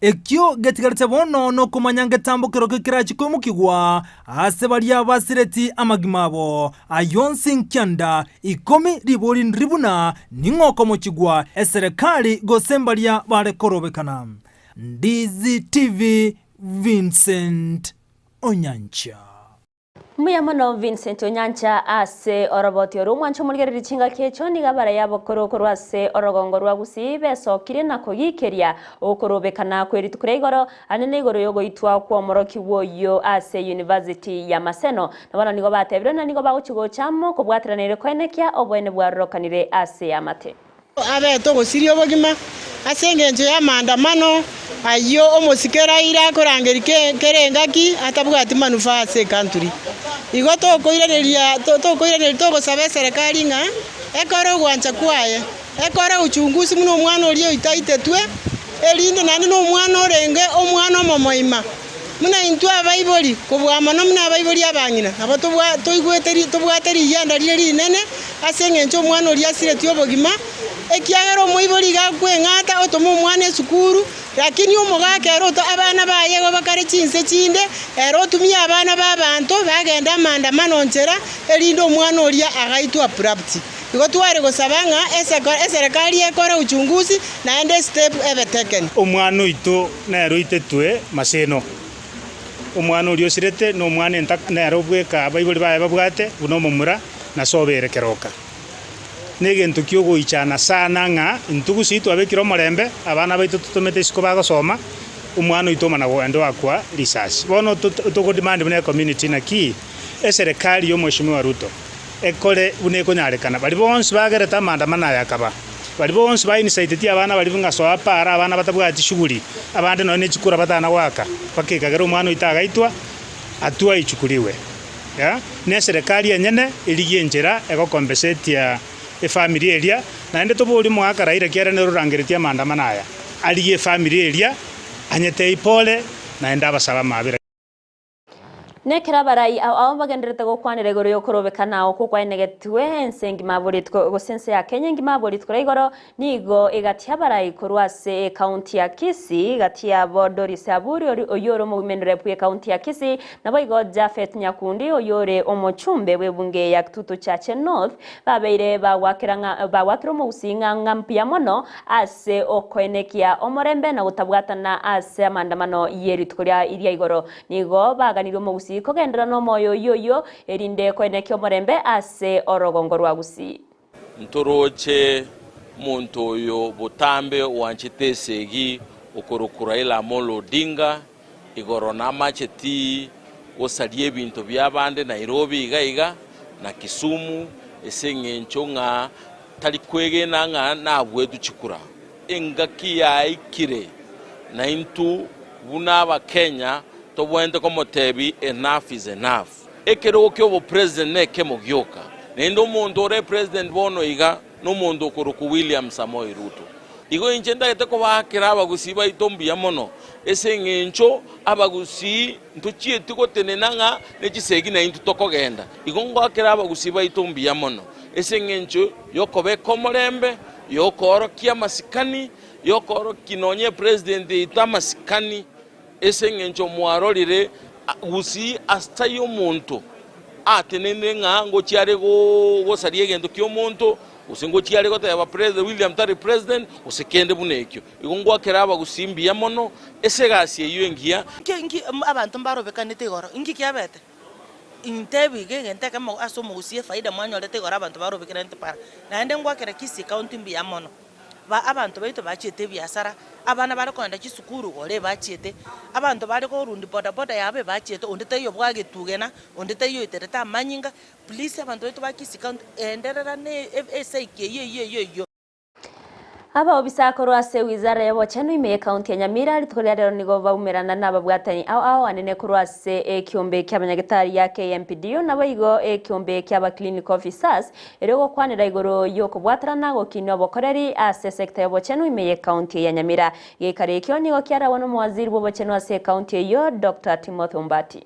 Ekio getigarete bono nokomanya ngetambo kerokio kerachie koimokigwa ase baria basireti amagima abo. Ayio onsi nkianda ikomi ribori ndiri buna ning'o okomochigwa, eserekari gose mbaria bare korobekana. Ndizi TV Vincent Onyancha. Mbuya mono Vincent Onyancha ase oroboti oro. Omwancho omorigereria chingaki echio nigo abaraya abakoro korwa ase orogongo rwa Gusii besokire na kogikeria okorobekana kwe rituko ria igoro ande na igoro yogoitwa kw'omorokigwa oyio ase University ya Maseno. Na bono nigo batebire na nigo bagochia gocha amo kobwaterana ere koenekia oboene bwarorokanire ase amate. Abete ogosiria obogima ase engencho y'amaandamano ayio omosike Raila akorangeria kera engaki atabwati manufaa ase ekanturi. Igo tokoiraneria tokoiraneria togosaba eserekari ng'a ekore ogwancha kwaye, ekore uchunguzi buna omwana oria oito aitetwe, erinde naende nomwana orenge omwana omomoima. Buna intwe abaibori, kobua mono buna abaibori abang'ina, nabo toigwete tobwate rigianda rire rinene ase engencho omwana oria asiretie obogima, ekiagera omoibori iga akweng'ata otome omwana esukuru, lakini omogaka ere oto abana baye igo bakare chinse chinde, ere otumie abana b'abanto bagende amaandamano nchera, erinde omwana oria agaitwe abrupt. Igo tware gosaba ng'a eserekari ekore uchunguzi naende estep ebe taken. Omwana oito nere oitetwe Maseno. Omwana oria osirete nomwana entaka nere obweka abaibori baye babwate buna omomura na sobe ere keroka. Negento kiogoichana sana ng'a intwe gusii twabekire omorembe, abana baito totomete isiko bagosoma, omwana oito omana goenda oakwa risasi. Bono togo demand buna ecommunity naki eserekari ya omweshimiwa Ruto ekore buna ekonyarekana. Baria bonsi bagerete amaandamano aya akaba, baria bonsi ba incitetie abana baria ng'a soa para abana batabwati shughuli, abande nonye ne chikura batana goaka, mpaka ekagera omwana oito agaitwa, hatua ichukuliwe. Yeah, na eserekari enyene erigie enchera egocompensatia efamiri eria, naende toborie omogaka Raila ekiagera nere orangeretie amaandamano aya, arigie efamiri eria, anyetei pole, naende abasabe amabera. Nekero abarai ao ao bagendererete gokwanera igoro y'okorobekana okwo kwaenegetwe ense engima borituko gose ense ya Kenya engima borituko ria igoro, nigo egati y'abarai korwa ase ekaunti ya Kisii, gati yabo Doris Aburi oyio ore omowomen rep bw'ekaunti ya Kisii, naboigo Japhet Nyakundi oyio ore omochumbe bw'ebunge ya Kitutu Chache North, babeire bagwakera ng'a bagwakera omogusii ng'a ng'a mbuya mono ase okoenekia omorembe na gotabwatana ase amaandamano y'erituko ria ria igoro. Nigo baganirie omogusii kogenderera nomoyo oyio oyio, erinde koenekia omorembe ase orogongo rwa Gusii. Ntoroche omonto oyo botambe oanchete esegi okorokwa Raila Amolo Odinga igoro namacheti gosaria ebinto biabande Nairobi iga iga na Kisumu ase eng'encho ng'a tari kwegena ng'a nabwetwe chikura. Engaki yaikire naintwe buna Abakenya tobwenerete komotebi enough is enough. Ekerogo kia obopresident nekemo gioka, naende omonto ore president bono iga nomonto okorokwa William Samoei Ruto. Igo inche ntagete kobaakera abagusii baito mbuya mono ase eng'encho abagusii ntochieti gotenena ng'a nechisegi naintwe tokogenda. Igo ngoakera abagusii baito mbuya mono ase eng'encho yokobeka omorembe, yokoorokia amasikani, yokoorokia nonye epresident yaito amasikani ase eng'encho mwarorire gusii ase taiyo omonto atenenire ng'a ngochia are gosaria egento kia omonto, gose ngochia are goteba president William tari president, gose kende buna ekio. Igo ngoakera abagusii mbuya mono ase egasi eyio engiya. Inki inki abanto mbarobekanete igoro, inki kiabete? Intebi iga egento ekemo ase omogusii efaida mwanyorete igoro abanto barobekanete para. Naende ngoakera Kisii County mbuya mono. Ba abanto baito bachiete ebiasara, abana bare kogenda chisukuru igoro ebachiete, abanto bare korundi bodaboda yabo ebachiete, onde taiyo bwagetugena, onde taiyo oiterete amanyinga, please abanto baito ba Kisii County enderera na esaiki eyio eyio eyio eyio. Abaobisa korwa ase wizara y'obochenu ime y'ekaunti ya Nyamira rituko ria rero nigo baumerana nababwatani ao ao anene korwa ase ekiombe ki'abanyagetari ya KMPDU naboigo ekiombe ki'aba clinical officers Erio gokwanera igoro y'okobwaterana gokinia obokoreri ase esekta y'obochenu ime y'ekaunti ya Nyamira. Geikaro ekio nigo kiaragwa nomowaziri bw'obochenu ase ekaunti eyio Doctor Timothy Ombati.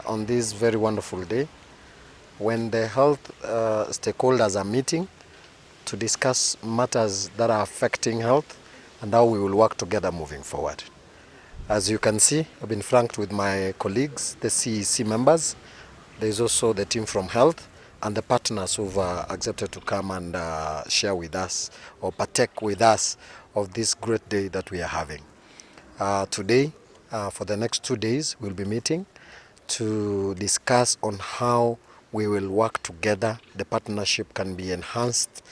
On this very wonderful day. when the health uh, stakeholders are meeting to discuss matters that are affecting health and how we will work together moving forward. As you can see, I've been franked with my colleagues, the CEC members. There is also the team from health and the partners who've uh, accepted to come and uh, share with us or partake with us of this great day that we are having. Uh, today, uh, for the next 2 days, we'll be meeting to discuss on how we will work together. The partnership can be enhanced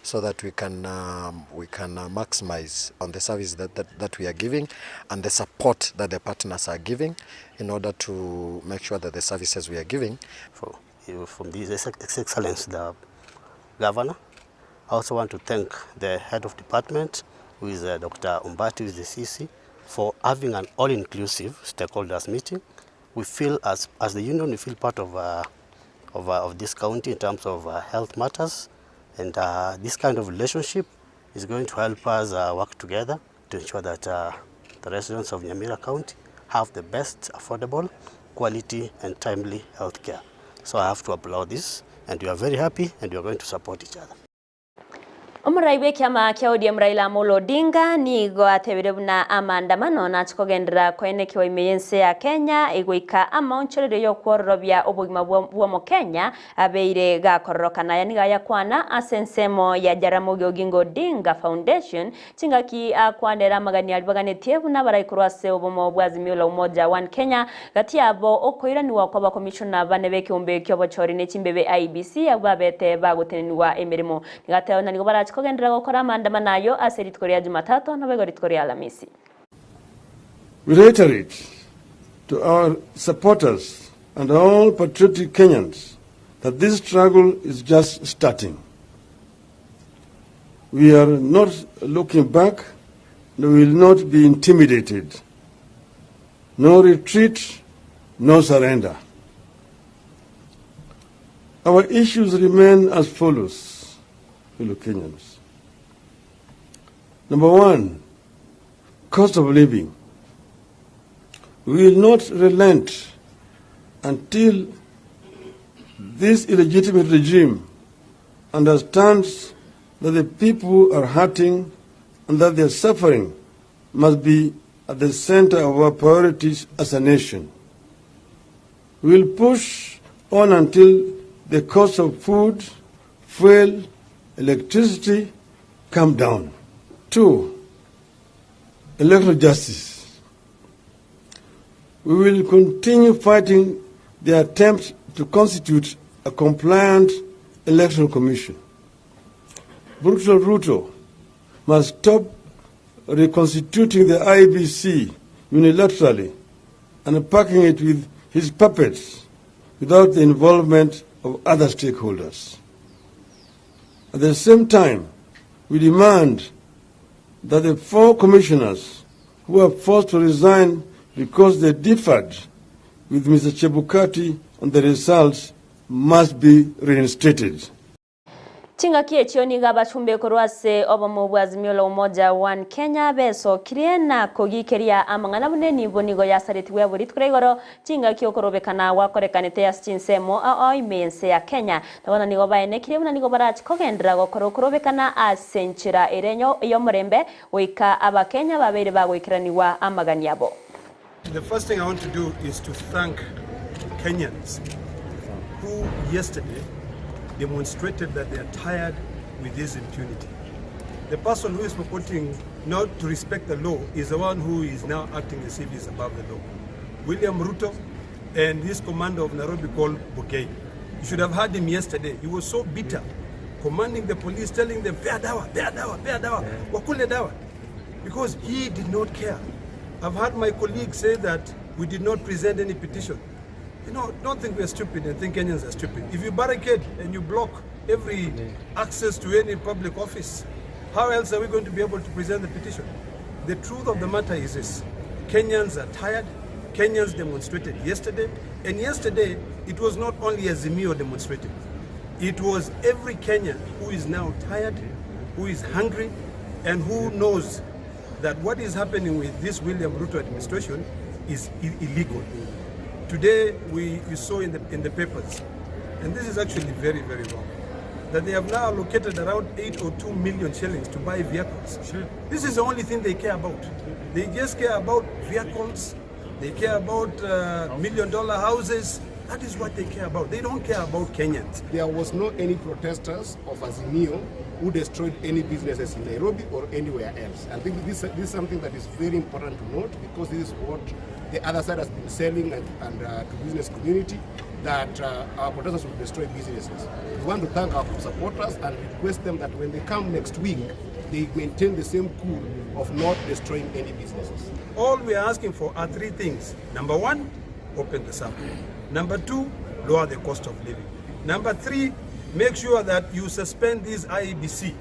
so that we can, um, we can uh, maximize on the service that, that, that we are giving and the support that the partners are giving in order to make sure that the services we are giving. For, from this Excellence, the Governor. I also want to thank the head of department, who is uh, Dr. Umbati, who is the CC, for having an all-inclusive stakeholders meeting. We feel, as, as the union, we feel part of, uh, of, uh, of this county in terms of uh, health matters. And uh, this kind of relationship is going to help us uh, work together to ensure that uh, the residents of Nyamira County have the best affordable, quality, and timely health care. So I have to applaud this, and we are very happy, and we are going to support each other. Omorai bw'ekiama kia ODM Raila Amolo Odinga nigo atebire buna amaandamano nache kogenderera koenekiwa ime y'ense ya Kenya egoika amaonchorerio y'okwororobia obogima bw'omokenya abeire gakororokana. Aya nigo ayakwana ase ensemo ya Jaramogi Oginga Odinga Foundation chingaki akwanera amagani aria baganetie buna abarai korwa ase obomo bwa Azimio la Umoja One Kenya gati yabo okoiraniwa kwa abakomishona bane b'ekeombe ki'obochori ne chimbebe IEBC abwo babete bagoteneniwa emeremo. Nigo ateba buna nigo barache kogenderera gokora amaandamano ayo ase rituko ria Jumatatu naboigo rituko ria Alamisi. We reiterate to our supporters and all patriotic Kenyans that this struggle is just starting. We are not looking back and we will not be intimidated. No retreat, no surrender. Our issues remain as follows, fellow Kenyans. Number one, cost of living. We will not relent until this illegitimate regime understands that the people are hurting and that their suffering must be at the center of our priorities as a nation. We will push on until the cost of food, fuel, electricity come down. 2, electoral justice. We will continue fighting the attempt to constitute a compliant electoral commission. Brutal Ruto must stop reconstituting the IEBC unilaterally and packing it with his puppets without the involvement of other stakeholders. At the same time, we demand that the 4 commissioners who were forced to resign because they differed with Mr. Chebukati on the results must be reinstated. Chingaki echio nigo abachumbe korwa ase obomo bwa Azimio la Umoja One Kenya besokirie na kogikeria amang'ana buna enibo nigo yasaretigwe abwo rituko ria igoro chingaki okorobekana gwakorekanete ase chinsemo ao ime ense ya Kenya. Na bono nigo baenekirie buna nigo barachi kogenderera gokora okorobekana ase enchera ere y'omorembe goika abakenya babeire bagoikeranigwa amagani abo. The first thing I want to do is to thank Kenyans who yesterday demonstrated that they are tired with this impunity. The person who is purporting not to respect the law is the one who is now acting as if he is above the law. William Ruto and his commander of Nairobi called Bugei. You should have heard him yesterday. He was so bitter, commanding the police, telling them, pea dawa, pea dawa, pea dawa, wakule dawa. Because he did not care. I've heard my colleagues say that we did not present any petition. Don't think we're stupid and think Kenyans are stupid. If you barricade and you block every access to any public office, how else are we going to be able to present the petition? The truth of the matter is this. Kenyans are tired. Kenyans demonstrated yesterday. And yesterday, it was not only Azimio demonstrating. It was every Kenyan who is now tired, who is hungry, and who knows that what is happening with this William Ruto administration is illegal. Today, you saw in the papers And this is actually very, very wrong. That they have now allocated around 802 million shillings to buy vehicles. This is the only thing they care about. They just care about vehicles, they care about million dollar houses. That is what they care about. They don't care about Kenyans. There was no any protesters of Azimio who destroyed any businesses in Nairobi or anywhere else. I think this, this is something that is very important to note because this is what the other side has been selling and, and to business community that our protesters will destroy businesses. We want to thank our supporters and request them that when they come next week, they maintain the same cool of not destroying any businesses. All we are asking for are three things. Number one, open the sample. Number two, lower the cost of living. Number three, make sure that you suspend this IEBC.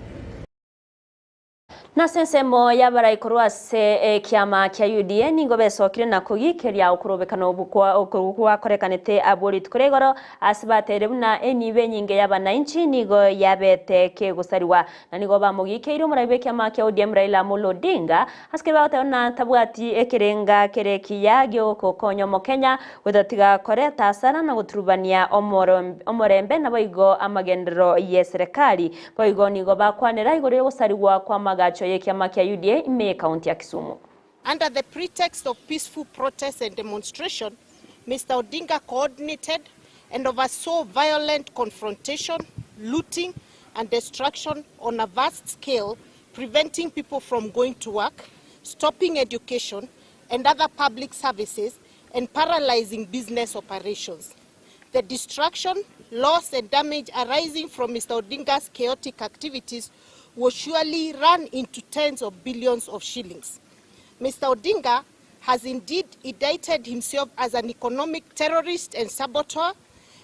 Nase ensemo y'abarai korwa ase ekiama kia UDA nigo besokire na kogikeria okorobekana oku gwakorekanete abwo rituko ria igoro ase bateire buna enibo enyinge y'abanainchi nigo yabete kegosariwa na nigo bamogikeire omorai bw'ekiama kia ODM Raila Amolo Odinga ase keri bagoteba buna tabwati ekerenga kere ekiya giogokonya omokenya gotatiga koreta asara na goturubania omorembe naboigo amagenderero y'eserekari Boigo nigo bakwanera igoro y'ogosarigwa kw'amagacho y'ekiama kia UDA ime y'ekaunti ya Kisumu. Under the pretext of peaceful protest and demonstration, Mister Odinga coordinated and oversaw violent confrontation, looting and destruction on a vast scale, preventing people from going to work, stopping education and other public services, and paralyzing business operations. The destruction, loss and damage arising from Mr. Odinga's chaotic activities will surely run into tens of billions of shillings. Mr. Odinga has indeed indicted himself as an economic terrorist and saboteur,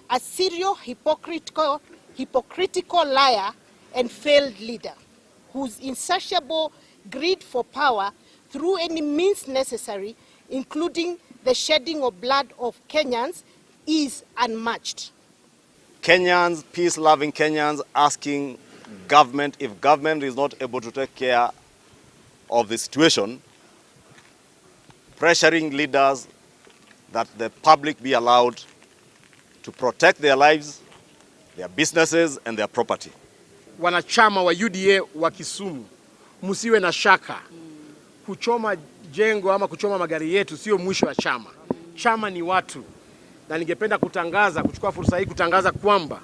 a serial hypocritical, hypocritical liar and failed leader, whose insatiable greed for power through any means necessary, including the shedding of blood of Kenyans, is unmatched. Kenyans, peace-loving Kenyans, asking government, if government is not able to take care of the situation, pressuring leaders that the public be allowed to protect their lives, their businesses and their property. Wanachama wa UDA wa Kisumu, msiwe na shaka. Kuchoma jengo ama kuchoma magari yetu sio mwisho wa chama. Chama ni watu, na ningependa kutangaza, kuchukua fursa hii kutangaza kwamba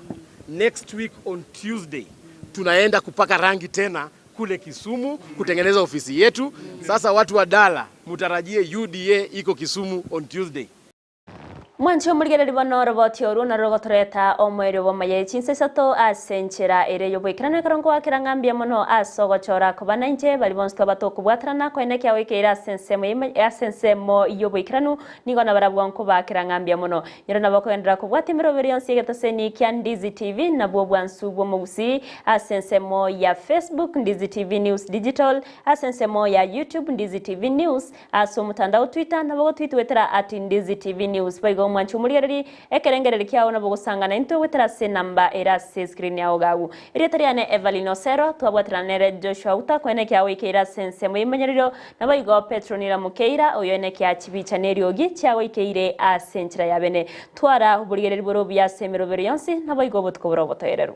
next week on Tuesday tunaenda kupaka rangi tena kule Kisumu kutengeneza ofisi yetu. Sasa watu wa Dala mutarajie UDA iko Kisumu on Tuesday. Mwanche omorigereria bono oroboti orwo naro rogotoreta omoerio bw'amaya chinsa isato ase enchera ere y'oboikeranu ekero nkoakera ng'a mbuya mono ase ogochora koba nainche baria bonsi twaba tokobwaterana koene kiagoikeire ase ensemo ase ensemo y'oboikeranu nigo nabarabwo nkobaakera ng'a mbuya mono. Nyoro nabo okogenderera kobwatia emeroberi yonsi y'egetoseni kia Ndizi TV nabwo obwansu bw'omogusii ase ensemo ya Facebook Ndizi TV News Digital ase ensemo ya YouTube Ndizi TV News ase omotandao Twitter nabo gotwitwetera at Ndizi TV News boigo omwanchi omorigereri ekerengereri kiao nabo ogosangana intwe goetera ase enamba ere ase escreen yao gagu. Erieta riane Evelyn Osero, twabwaterana nere Joshua Uta koene kiagoikeire ase ensemo y'emenyerero, naboigo Petronila Mukeira oyo ene kiachibicha neriogi chiagoikeire ase enchera ya bene. Twara oborigereri bore obuya ase emerobero yonsi, naboigo obotuko bore obotoereru.